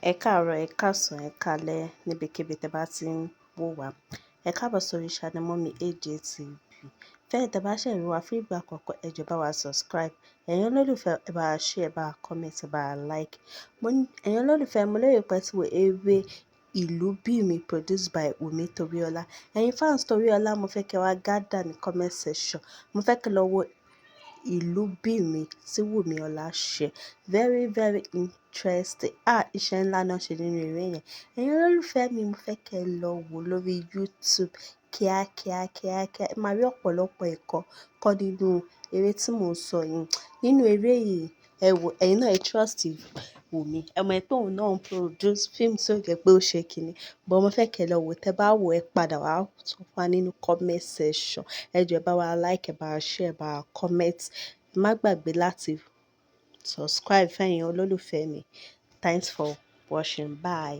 Ẹ káàárọ̀, ẹ̀ káàsán, ẹ̀ káalẹ́ níbikíbi tí ẹ bá ti ń wò wá. Ẹ káàbọ̀ sórí channel Mummy AJ TV. Fẹ́yìn tí ẹ bá ṣẹ̀ rí wa fún ìgbà àkọ́kọ́, ẹ jọ̀ọ́ bá wa subscribe. Ẹ̀yin olólùfẹ́, ẹ bá wa share, ẹ bá wa comment, ẹ bá wa like. Ẹ̀yin olólùfẹ́, mo lérò pé ẹ ti wo eré Ìlúbìmí produced by Wunmi Toriola. Ẹ̀yin fans Toriola, mo fẹ́ kí ẹ wá gather ní comment section. Mo fẹ́ kí ẹ lọ wo Ìlúbìmí tí Wunmi Ọlá ṣe. Very, very interesting. Ah, iṣẹ́ ńlá náà ṣe nínú eré yẹn. Ẹ̀yin olólùfẹ́ mi, mo fẹ́ kí ẹ lọ wo lórí YouTube kíá, kíá, kíá, kíá. Ẹ máa rí ọ̀pọ̀lọpọ̀ ẹ̀kọ́ kọ́ nínú eré tí mò ń sọ yìí. Nínú eré yìí, ẹ wò, ẹ̀yin náà ẹ trust Wunmi. Ẹ mọ̀ pé òun náà ń produce film tí ó jẹ́ pé ó ṣe kíni. But mo fẹ́ kí ẹ lọ wo. Tẹ bá wo, ẹ padà wá sọ fún wa nínú comment section. Ẹ jọ̀ọ́, ẹ bá wa like, ẹ bá wa share, ẹ bá wa comment. Má gbàgbé láti subscribe fún ẹ̀yin olólùfẹ́ mi. Thanks for watching. Bye.